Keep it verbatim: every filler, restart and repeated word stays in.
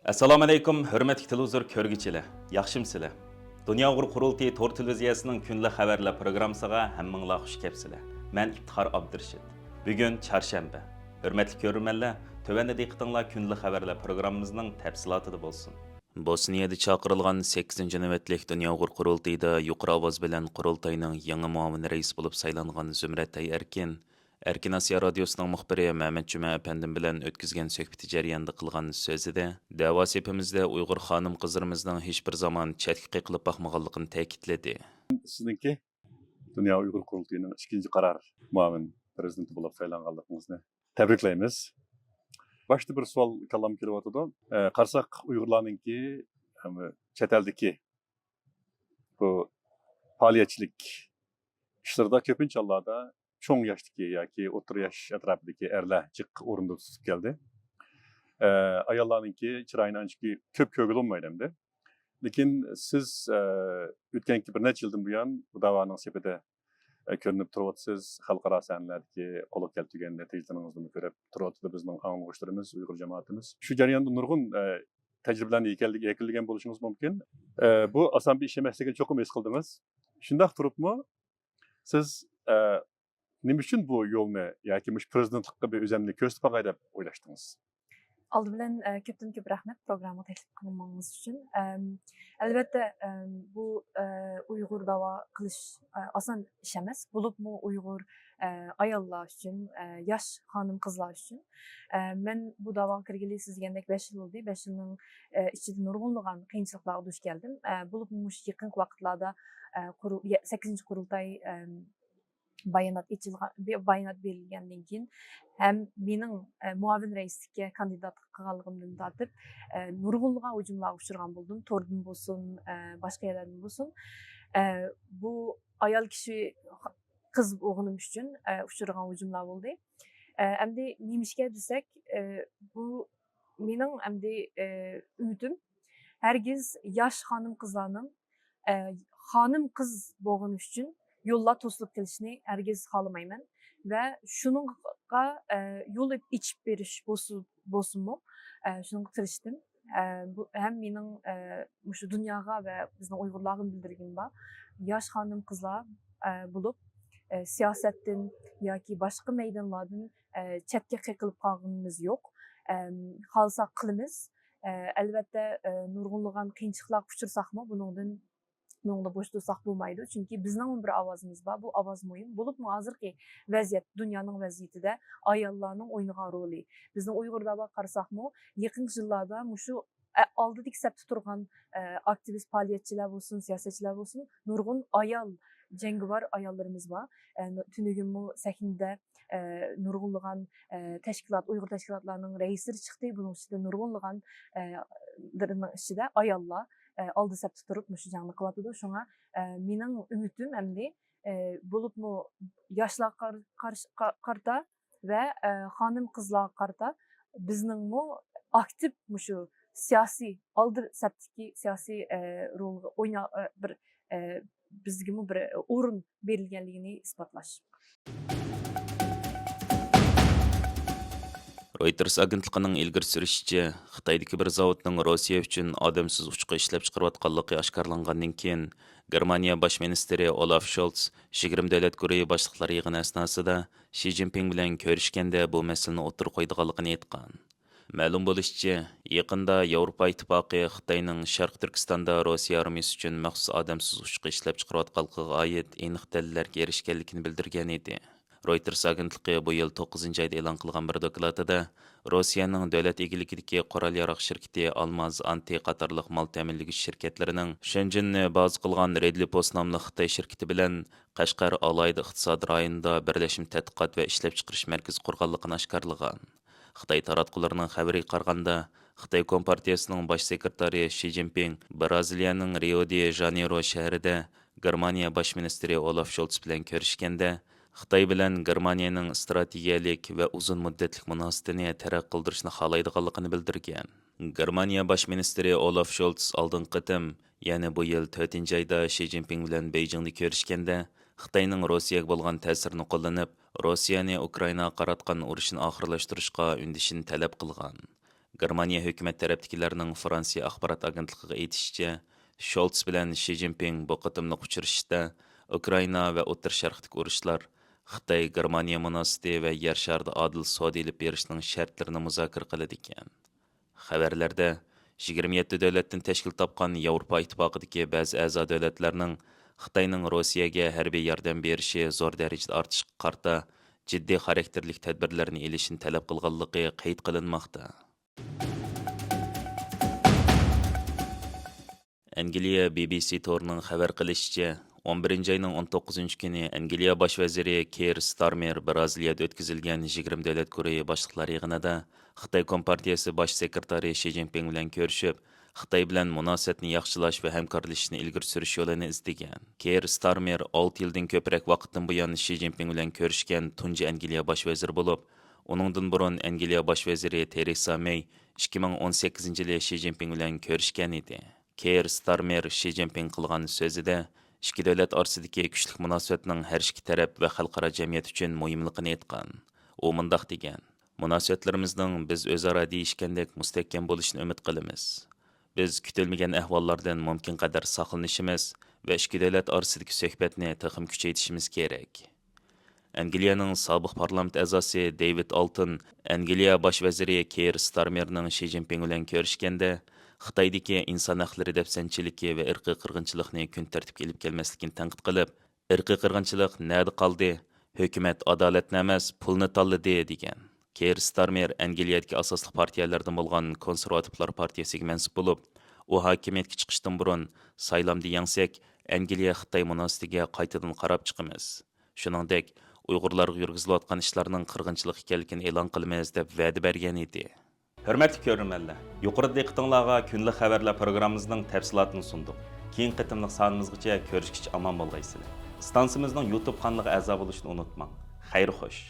ئەسسالامۇئەلەيكۇم، ھۆرمەتلىك تېلېۋىزور كۆرگۈچىلەر، ياخشىمۇسىلەر؟ دۇنيا ئۇيغۇر قۇرۇلتىيى تور تېلېۋىزىيەسىنىڭ كۈنلۈك خەۋەرلەر پروگراممىسىغا ھەممىڭلار خۇش كەپسىلەر. مەن ئىپتىخار ئابدۇرېشىت. بۈگۈن چارشەنبە. ھۆرمەتلىك كۆرۈرمەنلەر، تۆۋەندە دىققىتىڭلار كۈنلۈك خەۋەرلەر پروگراممىمىزنىڭ تەپسىلاتىدا بولسۇن. بوسنىيەدە چاقىرىلغان سەككىزىنچى نۆۋەتلىك دۇنيا ئۇيغۇر قۇرۇلتىيىدا يۇقىرى ئاۋاز بىلەن قۇرۇلتاينىڭ يېڭى مۇئاۋىن رەئىسى بولۇپ سايلانغان زۇمرەت ئەي ئەركىن، ئەركىن ئاسىيا رادىيوسىنىڭ مۇخبىرى مەمەت جۈمە ئەپەندىم بىلەن ئۆتكۈزگەن سۆھبىتى جەريانىدا قىلغان سۆزىدە، دەۋا سېپىمىزدە ئۇيغۇر خانىم-قىزلىرىمىزنىڭ ھېچبىر زامان چەتكە قېقىلىپ باقمىغانلىقىنى تەكىتلىدى. سىزنىڭكى دۇنيا ئۇيغۇر قۇرۇلتىيىنىڭ ئىككىنچى قارار مۇئاۋىن پىرېزىدېنت بولۇپ سايلانغانلىقىڭىزنى تەبرىكلەيمىز. باشتا بىر سوئال كاللامغا كېلىۋاتىدۇ. ئە، قارىساق، ئۇيغۇرلارنىڭكى، ئەم، چەت ئەلدىكى بۇ پائالىيەتچىلىك ئىشلىرىدا كۆپىنچە ھاللاردا چوڭ ياشتىكى ياكى ئوتتۇرا ياش ئەتراپىدىكى ئەرلەر جىق ئورۇندا تۇتۇپ كەلدى. ئە، ئاياللارنىڭكى چىرايىنى ئانچە كۆپ كۆرگىلى بولمايدۇ ئەمدى. لېكىن سىز، ئە، ئۆتكەنكى بىر نەچچە يىلدىن بۇيان بۇ داۋانىڭ سېپىدە، ئە، كۆرۈنۈپ تۇرۇۋاتىسىز. خەلقئارا سەھنىلەردىكى قولغا كەلتۈرگەن نەتىجىلىرىڭىزنىمۇ كۆرۈپ تۇرۇۋاتىدۇ بىزنىڭ ئاڭلىغۇچىلىرىمىز، ئۇيغۇر جامائىتىمىز. شۇ جەرياندا نۇرغۇن، ئە، تەجرىبىلەرنى يەكۈنلىگەن بولۇشىڭىز مۇمكىن. ئە، بۇ ئاسان بىر ئىش ئەمەسلىكىنى چوقۇم ھېس قىلدىڭىز. شۇنداق تۇرۇپمۇ سىز، ئە، نېمە ئۈچۈن بۇ يولنى ياكى مۇشۇ پىرېزىدېنتلىققا بىر ئۆزۈمنى كۆرسىتىپ باقاي دەپ ئويلاشتىڭىز؟ ئالدى بىلەن، ئە، كۆپتىن كۆپ رەھمەت پروگراممىغا تەكلىپ قىلغىنىڭىز ئۈچۈن. ئەم، ئەلۋەتتە، ئەم، بۇ، ئە، ئۇيغۇر داۋا قىلىش، ئە، ئاسان ئىش ئەمەس. بولۇپمۇ ئۇيغۇر، ئە، ئاياللار ئۈچۈن، ئە، ياش خانىم-قىزلار ئۈچۈن. ئە، مەن بۇ داۋاغا كىرگىلى سىز دېگەندەك بەش يىل بولدى. بەش يىلنىڭ، ئە، ئىچىدە نۇرغۇنلىغان قىيىنچىلىقلارغا دۇچ كەلدىم. ئە، بولۇپمۇ مۇشۇ يېقىنقى ۋاقىتلاردا، ئە، قۇرۇ-، يە-، سەككىزىنچى قۇرۇلتاي، ئەم، بايانات ئېچىلغان، بى-، بايانات بېرىلگەندىن كېيىن ھەم مېنىڭ، ئە، مۇئاۋىن رەئىسلىككە كاندىدات قىلغانلىقىمدىن تارتىپ، ئە، نۇرغۇنلىغان ھۇجۇملارغا ئۇچرىغان بولدۇم. توردىن بولسۇن، ئە، باشقا يەرلەردىن بولسۇن. ئە، بۇ ئايال كىشى، قىز بولغىنىم ئۈچۈن، ئە، ئۇچرىغان ھۇجۇملار بولدى. ئە، ئەمدى نېمىشقا دېسەك، ئە، بۇ مېنىڭ ئەمدى، ئە، ئۈمىدىم ھەرگىز ياش خانىم-قىزلارنىڭ، ئە، خانىم-قىز بولغىنى ئۈچۈن يوللار توسۇلۇپ قېلىشىنى ھەرگىز خالىمايمەن ۋە شۇنىڭغا، ئە، يول ئېچىپ بېرىش بولسۇن، بولسۇنمۇ، ئە، شۇنىڭغا تىرىشتىم. ئە، بۇ ھەم مېنىڭ، ئە، مۇشۇ دۇنياغا ۋە بىزنىڭ ئۇيغۇرلارغىمۇ بىلدۈرگىنىم بار. ياش خانىم-قىزلار، ئە، بولۇپ، ئە، سىياسەتتىن ياكى باشقا مەيدانلاردىن، ئە، چەتكە قېقىلىپ قالغىنىمىز يوق. ئەم، خالىساق قىلىمىز. ئە، ئەلۋەتتە، ئە، نۇرغۇنلىغان قىيىنچىلىقلارغا ئۇچرىساقمۇ، بۇنىڭدىن، بۇنىڭدا بوش تۇرساق بولمايدۇ. چۈنكى بىزنىڭمۇ بىر ئاۋازىمىز بار. بۇ ئاۋاز مۇھىم. بولۇپمۇ ھازىرقى ۋەزىيەت، دۇنيانىڭ ۋەزىيىتىدە ئاياللارنىڭ ئوينىغان رولى، بىزنىڭ ئۇيغۇر داۋاغا قارىساقمۇ، يېقىنقى يىللاردا مۇشۇ، ئە، ئالدىدىكى سەپتە تۇرغان، ئە، ئاكتىۋىست پائالىيەتچىلەر بولسۇن، سىياسەتچىلەر بولسۇن، نۇرغۇن ئايال، جەڭگىۋار ئاياللىرىمىز بار. ئە، نۇ-، تۈنۈگۈنمۇ سەھنىدە، ئە، نۇرغۇنلىغان، ئە، تەشكىلات، ئۇيغۇر تەشكىلاتلارنىڭ رەئىسلىرى چىقتى. بۇنىڭ ئىچىدە نۇرغۇنلىغان، ئە، لىرىنىڭ ئىچىدە ئاياللار، ئە، ئالدى سەپتە تۇرۇپ مۇشۇ جەڭنى قىلىۋاتىدۇ. شۇڭا، ئە، مېنىڭ ئۈمىدىم ئەمدى، ئە، بولۇپمۇ ياشلارغا قار-، قارشى، قا-، قارىتا ۋە، ئە، خانىم-قىزلارغا قارىتا بىزنىڭمۇ ئاكتىپ مۇشۇ سىياسىي، ئالدى سەپتىكى سىياسىي، ئە، رولغا ئوينا-، ئە، بىر، ئە، بىزگىمۇ بىر ئورۇن بېرىلگەنلىكىنى ئىسپاتلاش. رويتېرس ئاگېنتلىقىنىڭ ئىلگىرى سۈرۈشىچە، خىتايدىكى بىر زاۋۇتنىڭ روسىيە ئۈچۈن ئادەمسىز ئۇچقۇ ئىشلەپچىقىرىۋاتقانلىقى ئاشكارىلانغاندىن كېيىن، گېرمانىيە باش مىنىستىرى ئولاف شولتس يىگىرمە دۆلەت گۇرۇھى باشلىقلار يىغىنى ئەسناسىدا شى جىنپىڭ بىلەن كۆرۈشكەندە بۇ مەسىلىنى ئوتتۇرىغا قويىدىغانلىقىنى ئېيتقان. مەلۇم بولۇشىچە، يېقىندا ياۋروپا ئىتتىپاقى خىتاينىڭ شەرقىي تۈركىستاندا روسىيە ئارمىيىسى ئۈچۈن مەخسۇس ئادەمسىز ئۇچقۇ ئىشلەپچىقىرىۋاتقانلىقىغا ئائىت ئېنىق دەلىللەرگە ئېرىشكەنلىكىنى بىلدۈرگەن ئىدى. رويتېرس ئاگېنتلىقى بۇ يىل توققۇزىنچى ئايدا ئېلان قىلغان بىر دوكلاتىدا، روسىيەنىڭ دۆلەت ئىگىلىكىدىكى قورال-ياراغ شىركىتى ئالماز ئانتى قاتارلىق مال تەمىنلىگۈچ شىركەتلىرىنىڭ شېنجېننى بازا قىلغان رېدلىپوس ناملىق خىتاي شىركىتى بىلەن قەشقەر ئالاھىدە ئىقتىسادىي رايونىدا بىرلەشمە تەتقىقات ۋە ئىشلەپچىقىرىش مەركىزى قۇرغانلىقىنى ئاشكارىلىغان. خىتاي تاراتقۇلىرىنىڭ خەۋىرىگە قارىغاندا، خىتاي كومپارتىيىسىنىڭ باش سېكرېتارى شى جىنپىڭ برازىلىيەنىڭ رىئو دې ژانېيرو شەھىرىدە گېرمانىيە باش مىنىستىرى ئولاف شولتس بىلەن كۆرۈشكەندە، خىتاي بىلەن گېرمانىيەنىڭ ئىستراتېگىيەلىك ۋە ئۇزۇن مۇددەتلىك مۇناسىۋىتىنى تەرەققىي قىلدۇرۇشنى خالايدىغانلىقىنى بىلدۈرگەن. گېرمانىيە باش مىنىستىرى ئولاف شولتس ئالدىنقى قېتىم، يەنى بۇ يىل تۆتىنچى ئايدا شى جىنپىڭ بىلەن بېيجىڭدا كۆرۈشكەندە، خىتاينىڭ روسىيەگە بولغان تەسىرىنى قوللىنىپ، روسىيەنى ئۇكرائىناغا قاراتقان ئۇرۇشىنى ئاخىرلاشتۇرۇشقا ئۈندىشىنى تەلەپ قىلغان. گېرمانىيە ھۆكۈمەت تەرەپتىكىلەرنىڭ فرانسىيە ئاخبارات ئاگېنتلىقىغا ئېيتىشىچە، شولتس بىلەن شى جىنپىڭ بۇ قېتىملىق ئۇچرىشىشتا ئۇكرائىنا ۋە ئوتتۇرا شەرقتىكى ئۇرۇشلار، خىتاي گېرمانىيە مۇناسىۋىتى ۋە يەر شارىدا ئادىل سودا ئېلىپ بېرىشنىڭ شەرتلىرىنى مۇزاكىرە قىلىدىكەن. خەۋەرلەردە، يىگىرمە يەتتە دۆلەتتىن تەشكىل تاپقان ياۋروپا ئىتتىپاقىدىكى بەزى ئەزا دۆلەتلەرنىڭ خىتاينىڭ روسىيەگە ھەربىي ياردەم بېرىشى زور دەرىجىدە ئارتىشىغا قارىتا جىددىي خاراكتېرلىك تەدبىرلەرنى ئېلىشنى تەلەپ قىلغانلىقى قەيت قىلىنماقتا. ئەنگلىيە بى بى سى تورىنىڭ خەۋەر قىلىشىچە، ئون بىرىنچى ئاينىڭ ئون توققۇزىنچى كۈنى ئەنگلىيە باش ۋەزىرى كېير ستارمېر برازىلىيەدە ئۆتكۈزۈلگەن يىگىرمە دۆلەت گۇرۇھى باشلىقلار يىغىنىدا خىتاي كومپارتىيەسى باش سېكرېتارى شى جىنپىڭ بىلەن كۆرۈشۈپ، خىتاي بىلەن مۇناسىۋەتنى ياخشىلاش ۋە ھەمكارلىشىشنى ئىلگىرى سۈرۈش يولىنى ئىزدىگەن. كېير ستارمېر ئالتە يىلدىن كۆپرەك ۋاقىتتىن بۇيان شى جىنپىڭ بىلەن كۆرۈشكەن تۇنجى ئەنگلىيە باش ۋەزىرى بولۇپ، ئۇنىڭدىن بۇرۇن ئەنگلىيە باش ۋەزىرى تېرېسا مېي ئىككى مىڭ ئون سەككىزىنچى يىلى شى جىنپىڭ بىلەن كۆرۈشكەن ئىدى. كېير ستارمېر شى جىنپىڭ قىلغان سۆزىدە ئىككى دۆلەت ئارىسىدىكى كۈچلۈك مۇناسىۋەتنىڭ ھەر ئىككى تەرەپ ۋە خەلقئارا جەمئىيەت ئۈچۈن مۇھىملىقىنى ئېيتقان. ئۇ مۇنداق دېگەن: مۇناسىۋەتلىرىمىزنىڭ بىز ئۆزئارا دېيىشكەندەك مۇستەھكەم بولۇشىنى ئۈمىد قىلىمىز. بىز كۈتۈلمىگەن ئەھۋاللاردىن مۇمكىن قەدەر ساقلىنىشىمىز ۋە ئىككى دۆلەت ئارىسىدىكى سۆھبەتنى تېخىمۇ كۈچەيتىشىمىز كېرەك. ئەنگلىيەنىڭ سابىق پارلامېنت ئەزاسى دېۋىد ئالتون ئەنگلىيە باش ۋەزىرى كېير ستارمېرنىڭ شى جىنپىڭ بىلەن كۆرۈشكەندە، خىتايدىكى ئىنسان ھەقلىرى دەپسەندىچىلىكى ۋە ئىرقىي قىرغىنچىلىقنى كۈن تەرتىپكە ئېلىپ كەلمەسلىكىنى تەنقىد قىلىپ، ئىرقىي قىرغىنچىلىق نەدە قالدى؟ ھۆكۈمەت ئادالەتنى ئەمەس، پۇلنى تاللىدى، دېگەن. كېير ستارمېر ئەنگلىيەدىكى ئاساسلىق پارتىيەلەردىن بولغان كونسېرۋاتىپلار پارتىيەسىگە مەنسۇپ بولۇپ، ئۇ ھاكىمىيەتكە چىقىشتىن بۇرۇن، سايلامدا يەڭسەك، ئەنگلىيە خىتاي مۇناسىۋىتىگە قايتىدىن قاراپ چىقىمىز. شۇنىڭدەك، ئۇيغۇرلارغا يۈرگۈزۈلۈۋاتقان ئىشلارنىڭ قىرغىنچىلىق ئىكەنلىكىنى ئېلان قىلىمىز، دەپ ۋەدە بەرگەن ئىدى. ھۆرمەتلىك كۆرۈرمەنلەر، يۇقىرىدا دىققىتىڭلارغا كۈندىلىك خەۋەرلەر پروگراممىمىزنىڭ تەپسىلاتىنى سۇندۇق. كېيىنكى قېتىملىق سانىمىزغىچە كۆرۈشكىچە ئامان بولغايسىلەر. ئىستانسىمىزنىڭ يۇتۇب قانىلىغا ئەزا بولۇشنى ئۇنتۇماڭ. خەير خوش.